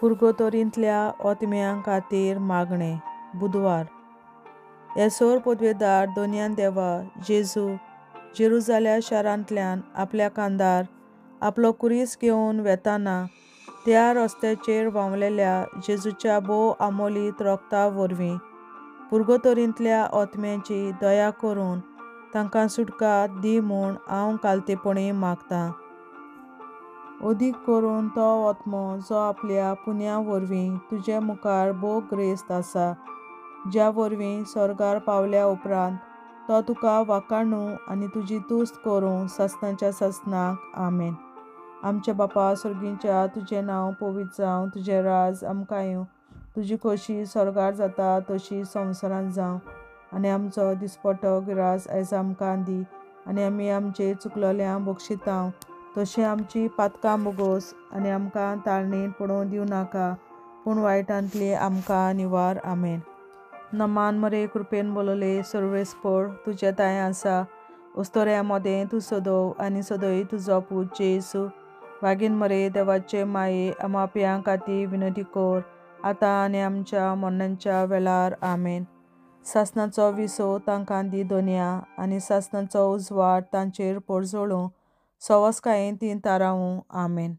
पुर्गोतोरींतल्या ओतम्यां खातीर मागणें. बुधवार. येसोर पदवेदार दोनयान देवा जेजू जेरुजाल्या शारांतल्यान आपल्या कांदार आपलो कुरीस घेवन वेताना त्या रस्त्याचेर व्हांवलेल्या जेजूच्या भोव आमोलीत रोगता वरवीं पुर्गोतोरींतल्या ओतम्याची दया करून तांकां सुटका दी म्हूण हांव कालतेपणी मागतां. अदीक करून तो ओत्मो जो आपल्या पुण्या वरवीं तुजे मुखार भोव ग्रेस्त आसा, ज्या वरवीं स्वर्गार पावल्या उपरांत तो तुका वाखाणू आनी तुजी तुस्त करूं सासणाच्या सासणाक. आमेन. आमच्या बापा सर्गींच्या, तुजें नांव पवित्र जावं, तुजें राज आमकां येवं, तुजी खोशी स्वर्गार जाता तशी संवसारांत जावं. आनी आमचो दिसपटो गिरास आयज आमकां दी, आनी आमी आमचे चुकलोल्यांक बक्षितांव तशें आमची पातकां बोगोस, आनी आमकां ताळणेंत पडोवंक दिवं नाका, पूण वायटांतली आमकां निवार. आमेन. नमान मरे, कृपेन बोलले, सर्वेस्पर तुजें दायें आसा. उस्तोऱ्या मोदें तूं सदोव आनी सदय तुजो पूत जेजू. वागीन मरे देवाचे माये, आमाप्यां खातीर विनंती कर, आतां आनी आमच्या मरणाच्या वेळार. आमेन. सासणाचो विसो तांकां दी दोनया, आनी सासणाचो उजवाड तांचेर पोरजोळूं, सवसकायेन तीं तारावूं. आमेन.